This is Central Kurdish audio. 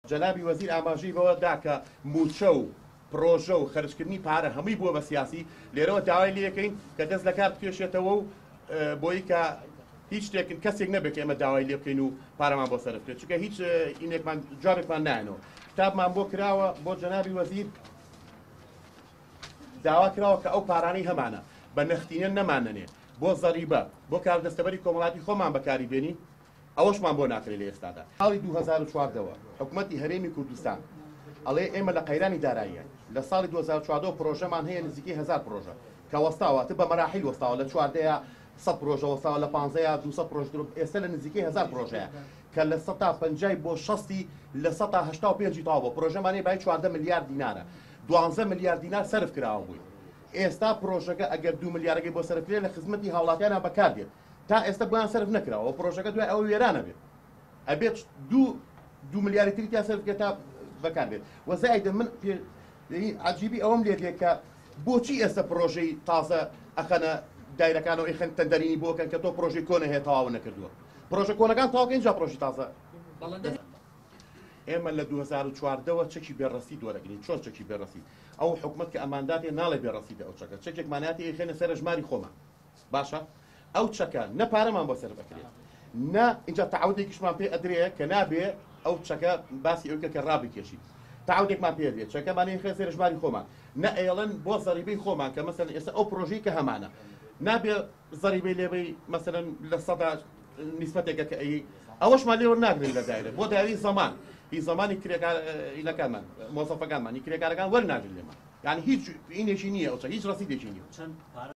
جەنابی وەزیر ئاماژەی بەوە دا کە مووچە و پڕۆژە و خەرجکردنی پارە هەمووی بووە بە سیاسی، لێرەوە داوای لێکەین کە دەست لە کار بکێشێتەوە و بۆی کە هیچ شتێک کەسێک نەبێت کە ئێمە داوای لێ بکەین و پارەمان بۆ سەرف بکرێت، چونکە هیچ ئینێکمان جوابێکمان نایەنەوە. کتابمان بۆ کراوە بۆ جەنابی وەزیر داوا کراوە کە ئەو پارانەی هەمانە بە نەختینە نەمانەنێ بۆ زەریبە بۆ کاردەستەبەری کۆمەڵاتی خۆمان بەکاری بێنین، ئەوەشمان بۆ ناکرێت لە ئێستادا. ساڵی 2014 وە حکومەتی هەرێمی کوردستان ئەڵێ ئێمە لە قەیرانی داراییاین، لە ساڵی 2014 وە پرۆژەمان هەیە نزیکەی 1000 پرۆژە کە وەستاوە، تر بە مەراحیل وەستاوە، لە چواردەیا 100 پرۆژە وەستاوە، لە پانزەیا 200 پرۆژە تر، ئێستا لە نزیکەی 1000 پرۆژەیە کە لە سەتا پەنجای بۆ شەستی لە سەتا هەشتا و پێنجی تەواو بووە، پرۆژەمان هەیە بای 14 ملیار دینارە، 12 ملیار دینار سەرف کراوە بووی، ئێستا پرۆژەکە ئەگەر دوو ملیارەکەی بۆ سەرف کرێ لە خزمەتی هاوڵاتیانا بەکار دێت. تا ئێستا بۆیان سەرف نەکراوە پرۆژەکە دوای ئەوە وێرانە بێت ئەبێت دوو دوو ملیاری تری تیا سەرف بکرێت تا بەکار بێت وە زایدە من عجیبی ئەوەم لێ دێت کە بۆچی ئێستا پرۆژەی تازە ئەخەنە دایرەکانەوە ئەیخەن تەندەرینی بۆ کەن کە تۆ پرۆژەی کۆنە هەیە تەواو نەکردووە پرۆژە کۆنەکان تەواو اینجا پرۆژەی تازە ئێمە لە 2014ەوە چەکی بێڕەسید وەرەگرین چۆن چەکی بێڕەسید ئەو حکومەت کە ئەمانداتێ ناڵێ بێڕەسیدە ئەو چەکە چەکێکماناتی ئەیخەنە سەر ژماری خۆمان باشە ئەو چەکە نە پارەمان بۆ سەرف ئەکرێت نە ئینجا تەعەودێکیشمان پێ ئەدرێ کە نابێ ئەو چەکە باسی ئەوکە کە ڕابکێشی تەعەودێکمان پێ ئەدرێت چەکەمان ئەیخرێ سەر ژماری خۆمان نە ئەیڵن بۆ زەریبەی خۆمان کە مەسەلەن ئێستا ئەو پرۆژەی کە هەمانە نابێ زەریبەی لێبەی مەسەلەن لە سەدا نیسبەتێکە کە ئەی ئەوەشمان لێ وەرناگرن لە دایرە بۆ دایرەی زەمان هی زەمانی کرێکار ئینەکانمان مۆزەفەکانمان هی کرێکارەکان وەرناگرن لێمان یعنی هیچ ئینێکی نییە ئەو چەک هیچ ڕەسیدێکی نییە. چەند پارە.